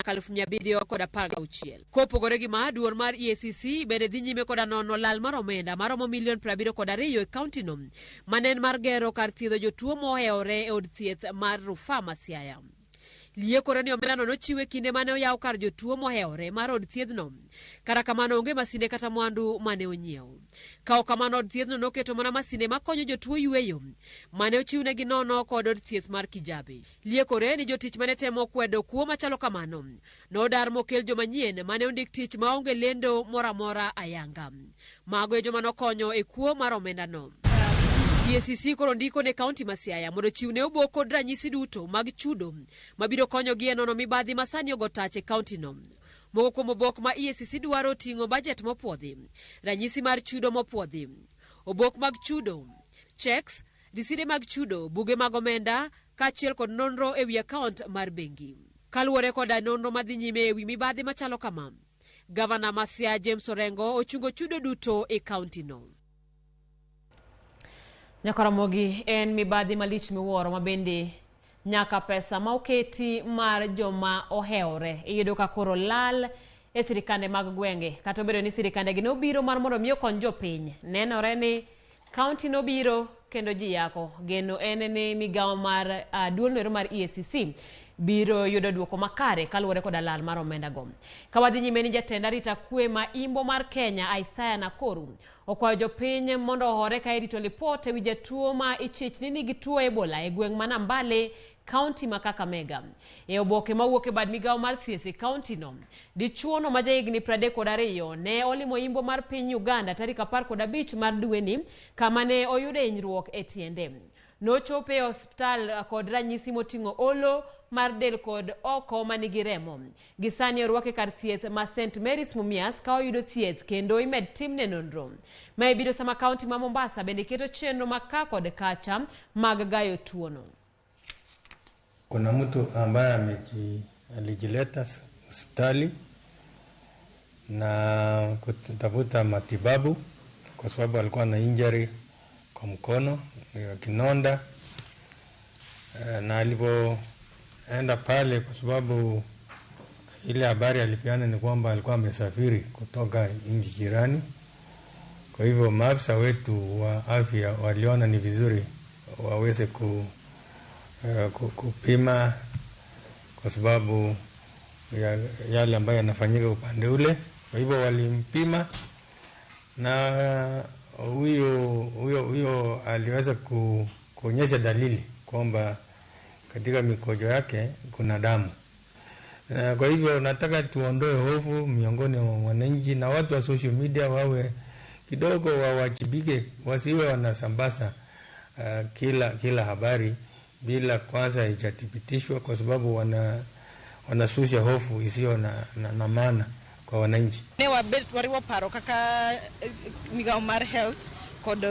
716. Kopogore gi ma, duol mar EACC bende dhi nyime koda nono lal mar omenda maromo milion 72 e kauntino mane en mar gero kar thiedho jotuo mohewore e od thieth mar rufaa ma Siaya. Liekore ni omendano nochiw e kinde mane oyaw kar jotuo mohewore mar od thiedhno. Kata kamano onge masinde kata mwandu mane onyiew. Ka ok kamano od thiedhno noketo mana masinde makonyo jotuo yueyo mane ochiwnegi nono kod od thieth mar Kijabe. Liekore ni jotich mane temo kwedo kuo machalo kamano nodar mokel jomanyien mane ondik tich maonge lendo moro amora ayanga. Mago e joma nokonyo e kuo mar omendano. EACC koro ndiko ne kaunti ma Siaya mondo ochiw ne obok kod ranyisi duto mag chudo mabiro konyogi e nono mibadhi ma sani ogo tach e kauntino. Moko kuom obok ma EACC dwaro oting'o bajet mopuodhi, ranyisi mar chudo mopuodhi, obok mag chudo, checks, riside mag chudo, buge mag omenda, kaachiel kod nonro e wi akaont mar bengi. Kaluwore koda nonro madhi nyime e wi mibadhi machalo kama, Gavana ma Siaya James Orengo ochungo chudo duto e kauntino. Nyakaramogi en mibadhi malich miwuoro ma bende nyaka pesa ma oketi mar joma ohewore iyudo ka koro lal e sirikande mag gwenge kata obedo ni sirikande gi nobiro mar mondo mi okony jopiny nenore ni kaunti nobiro kendo ji yako geno en ni migawo mar duol noero mar EACC biro yudo duoko makare kaluwore koda lal mar omenda go. Ka wadhi nyime ni jatend arita kwe ma imbo mar Kenya Isaiah Nakoru okwayo jopiny mondo ohore ka irito lipot ewi jatuo ma ichich ni nigi tuo Ebola e gweng' ma Nambale kaunti ma Kakamega. E oboke mawuok e bad migawo mar thieth e kaunti no, dichuono ma jahigni 32 ne olimo imbo mar piny Uganda tarik 15 mar dweni kama ne oyude hinyruok e tiende. Nochopo e osiptal kod ranyisi moting'o olo mar del kod oko manigi remo. Gisani orwake kar thieth ma St Mary's Mumias ka oyudo thieth kendo imed timne nonro. Mae biro sama kaunti ma Mombasa bende keto chenro ma ka kod kacha mag gayo tuono. Kuna mtu ambaye alijileta hospitali na kutafuta matibabu kwa sababu alikuwa na injury kwa mkono kinonda, na alipoenda pale, kwa sababu ile habari alipeana ni kwamba alikuwa amesafiri kutoka nchi jirani. Kwa hivyo maafisa wetu wa afya waliona ni vizuri waweze kupima kwa sababu ya yale ambayo yanafanyika upande ule. Kwa hivyo walimpima na huyo aliweza kuonyesha dalili kwamba katika mikojo yake kuna damu. Na kwa hivyo nataka tuondoe hofu miongoni mwa wananchi na watu wa social media wawe kidogo wawajibike, wasiwe wanasambaza kila habari bila kwanza haijathibitishwa, kwa sababu wanasusha hofu isiyo na maana kwa wananchi. Ne wabet wariwo paro kaka migawo mar health kod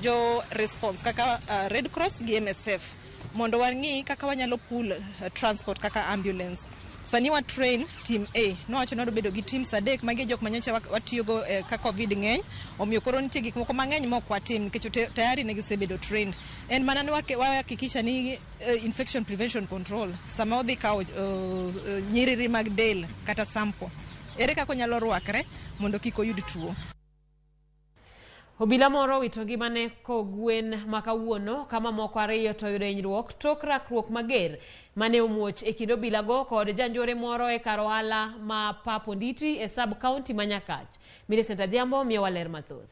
jo response kaka Red Cross gi MSF mondo wang'i kaka wanyalo pool transport kaka ambulance. Sani wa train team A nowacho ni wadwa bedo gi teams adek magi e jok manyocha watiyogo ka COVID ng'eny omiyo koro nitie gik moko mang'eny mok watim nikech tayari ne gisebedo trained. En mana ni wahakikisha ni infection prevention control sama odhi kawo nyiriri mag del kata sample ere kaka onyalo rwakre mondo kik oyud tuo. Obila moro owito ngimane kogwen ma kawuono kama moko ariyo to oyudo hinyruok tok rakruok mager mane omuoch e kind obilago kod janjore moro e kar ohala ma Pap Onditi e sub county ma Nyakach. Millicent Adhiambo miyowa ler mathoth.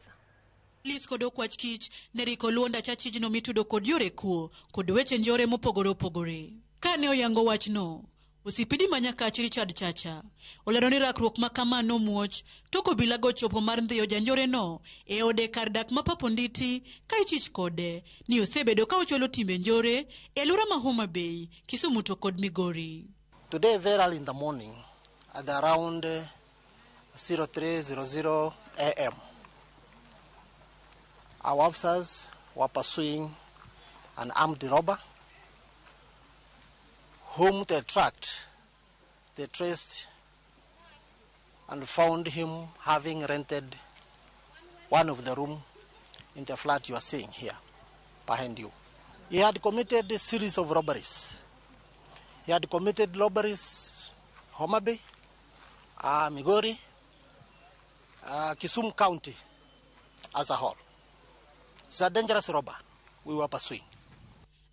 Lis kod okwach kich ne rik oluonda chachijno mitudo kod yore kuo kod weche njore mopogore opogore. Kane oyango wachno, OCPD ma Nyakach Richard Chacha olero ni rakruok ma kama nomuoch tok obilago chopo mar ndhiyo janjoreno e ode kar dak ma Pap Onditi ka ichich kode ni osebedo ka ochwalo timbe njore e alwora ma Homa Bay, Kisumu to kod Migori. Today very early in the morning at around 03:00 AM our officers were pursuing an armed robber whom they tracked, they traced and found him having rented one of the room in the flat you are seeing here behind you. He had committed a series of robberies. He had committed robberies Homa Bay, Migori, Kisumu County as a whole. It's a dangerous robber we were pursuing.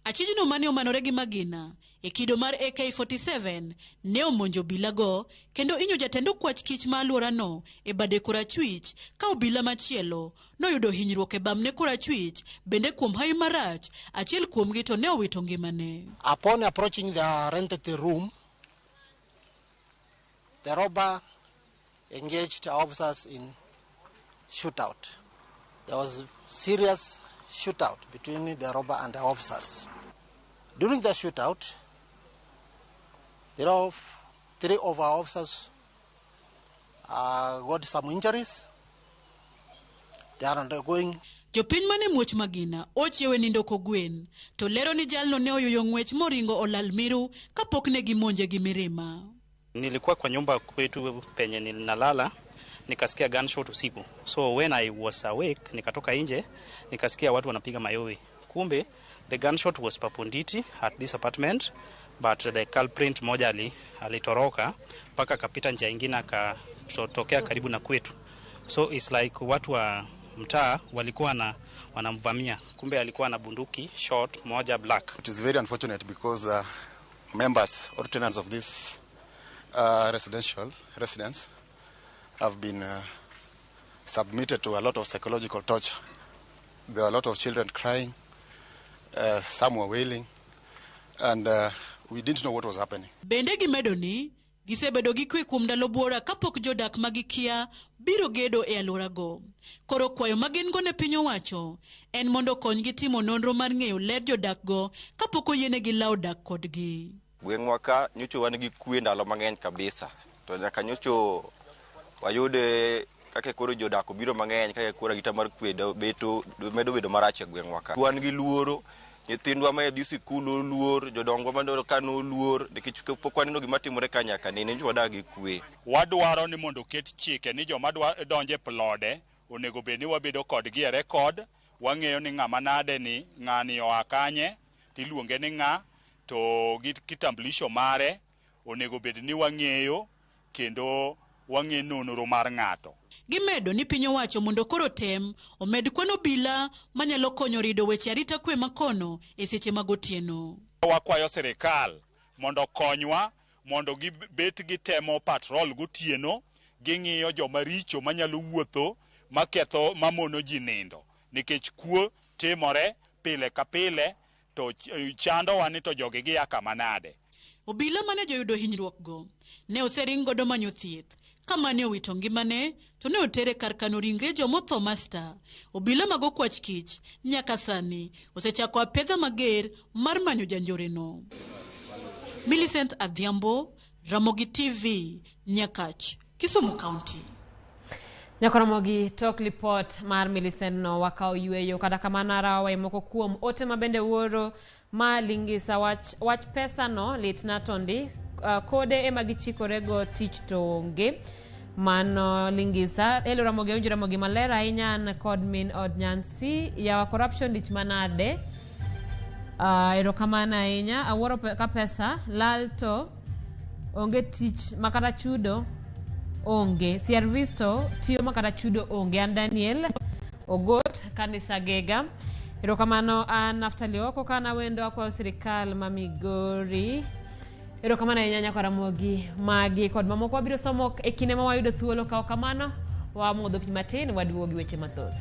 Achijno mane omanore gi magina e kido mar AK-47 ne omonjo obilago kendo inyo jatend okwach kich ma alworano e bade korachwich ka obila machielo noyudo hinyruok e bamne korachwich bende kuom hawi marach achiel kuomgi to ne owito ngimane. Upon approaching the rented room, the robber engaged officers in shootout. There was serious shootout between the robber and the officers. During the shootout, three of our officers got some injuries. They are undergoing. Jopiny mane muoch magina ochiewe nindo kogwen to lero ni jalno ne oyuyo ng'wech moringo olal miru kapok ne gimonje gi mirima. Nilikuwa kwa nyumba kwetu penye ninalala, nikasikia gunshot usiku. So when I was awake, nikatoka nje, nikasikia watu wanapiga mayowe. Kumbe the gunshot was Papunditi at this apartment, but the culprit moja alitoroka mpaka akapita njia ingine akatokea karibu na kwetu. So it's like watu wa mtaa walikuwa wanamvamia. Kumbe alikuwa na bunduki short moja black. It is very unfortunate because members or tenants of this residential residence have been submitted to a lot of psychological torture. There are a lot of children crying, some were wailing, and we didn't know what was happening. Bende gimedo ni gisebedo gi kwe kuom ndalo buora kapok jodak magikia biro gedo e alworago. Koro kwayo ma gin go ne piny owacho en mondo okonygi timo nonro mar ng'eyo ler jodakgo kapok oyienegi lawo dak kodgi. Gweng'wa ka nyocha wan gi kwe ndalo mang'eny kabisa, to nyaka nyocha wayude kaka koro jodak obiro mang'eny, kaka koro arita mar kwe medo bedo marach e gweng'wa ka. Wan gi luoro, nyithindwa ma dhi sikul oluor, jodongwa ma ka noluor, nikech pok waneno gima timore ka nyaka nene, nyocha wadak gi kwe. Wadwaro ni mondo oket chike ni joma donjo e plode onego bed ni wabedo kodgi e rekod, wang'eyo ni ng'ama nade ni, ng'ani oa kanye, tiluonge ni ng'a, to gi kitambulisho mare onego bed ni wang'eyo kendo wang'e nonro mar ng'ato. Gimedo ni piny owacho mondo koro tem omed kwan obila manyalo konyo rido weche arita kwe makono e seche mag otieno. Wakwayo sirikal mondo okonywa mondo gibet gitemo patrol gotieno, ging'iyo joma richo manyalo wuotho maketho mamono ji nindo, nikech kuo timore pile ka pile to chandowa ni to jogi gia kama nade. Obila mane joyudo hinyruok go ne osering godo manyo thieth kama ne owito ngimane to ne otere kar kano ringre jomotho Master. Obila mag okwach kich nyaka sani osechako apedha mager mar manyo janjoreno. Millicent Adhiambo, Ramogi TV, Nyakach, Kisumu County. Nyakoromogi tok lipot mar Millicent no wakawo yweyo, kata kamano arawa moko kuom ote mabende wuoro ma lingisa wach pesa no litna tondi kode ema gichikorego tich to onge. Mano lingisa elo Ramogi awinjo Ramogi maler ahinya an kod min od Nyansi yawa corruption lich manade. Erokamano ahinya awuoro ka pesa lal to onge tich makata chudo onge. CRVs to tiyo makata chudo onge. An Daniel Ogot kanisa Gega. Erokamano an Naftali Oko kana wendo akwayo sirikal ma Migori. Erokamano ahinya nyaka Ramogi magi kod mamoko wabiro somo e kinde ma wayudo thuolo. Kawo kamano wamodho pi matin waduogo gi weche mathoth.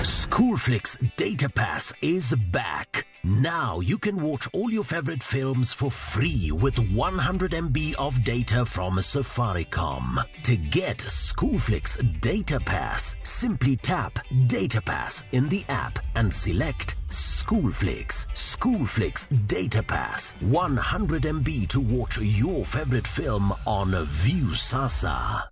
Schoolflix Data Pass is back. Now you can watch all your favorite films for free with 100 MB of data from Safaricom. To get Schoolflix Data Pass, simply tap Data Pass in the app and select Schoolflix. Schoolflix Data Pass, 100 MB to watch your favorite film on Viusasa.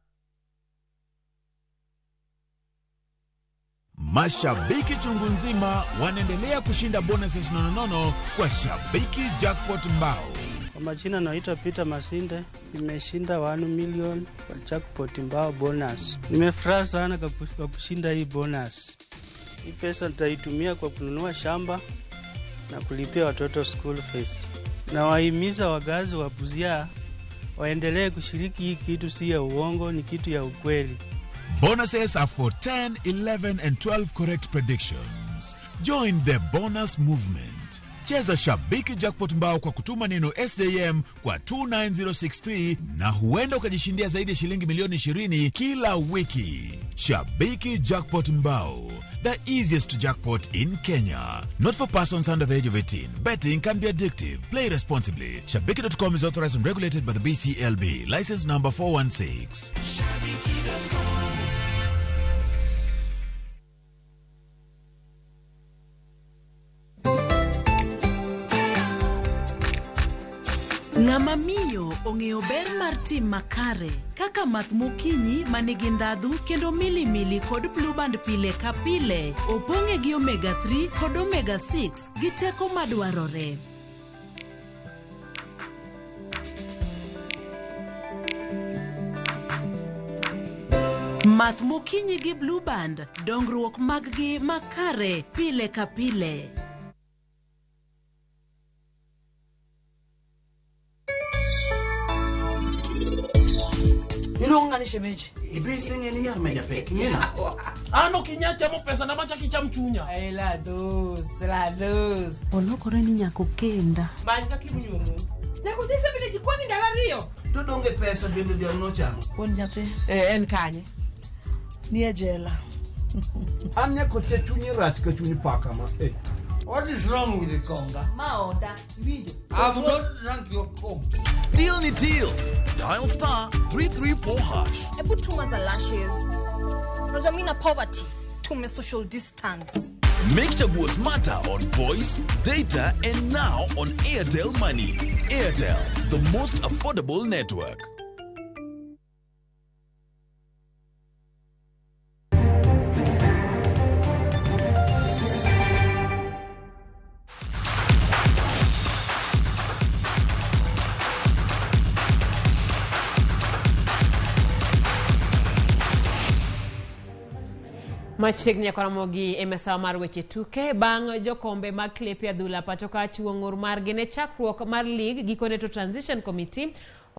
Mashabiki chungu nzima wanaendelea kushinda bonuses nononono kwa Shabiki Jackpot Mbao. Kwa majina naitwa Peter Masinde, nimeshinda 1 million kwa jackpot mbao bonus. Nimefurahi sana kwa kushinda hii bonus. Hii pesa nitaitumia kwa kununua shamba na kulipia watoto school fees. Nawahimiza wakazi wa Busia waendelee kushiriki hii kitu, si ya uongo, ni kitu ya ukweli. Bonuses are for 10, 11, and 12 correct predictions. Join the bonus movement. Cheza Shabiki Jackpot Mbao kwa kutuma neno SJM kwa 29063 na huenda ukajishindia zaidi ya shilingi milioni 20 kila wiki. Shabiki Jackpot Mbao, the easiest jackpot in Kenya. Not for persons under the age of 18. Betting can be addictive. Play responsibly. Shabiki.com is authorized and regulated by the BCLB. License number 416. Ng'ama miyo ong'eyo ber mar tim makare kaka math mokinyi ma nigi ndhadhu kendo milimili kod blueband pile ka pile opong'e gi omega 3 kod omega 6 gi teko madwarore. Math mokinyi gi blueband dongruok mag-gi makare pile ka pile. Iluongo ng'ani shemeji? Ibe iseng'e ni nyar meja pek, ing'e na? An ok inyal chamo pesa na machak icham chunya. Ay, la dos, la dos. Olokore ni nyaka okenda. Many kaka inyuomo. Nyaka odhi bende jikoni ndalo ariyo. To donge pesa bende dhiang' nochamo. Wuon nyathi. Eh, en kanye? Ni e jela. An nyakocha chunyi rach ka chuny paka ma. Eh. What is wrong with the conga? Maoda, iwinjo. I've not drunk your coke. Deal ni deal. Dial star 334 hash. Hebu tuma za lashes. Unajua mimi na poverty. Tume social distance. Make Chaguo smarter on voice, data, and now on Airtel Money. Airtel, the most affordable network. Machiegni nyaka Ramogi e mesawa mar weche tuke bang' jokombe mag klepe adhula pacho ka chiwo ng'ur margi ne chakruok mar lig gikone to Transition Committee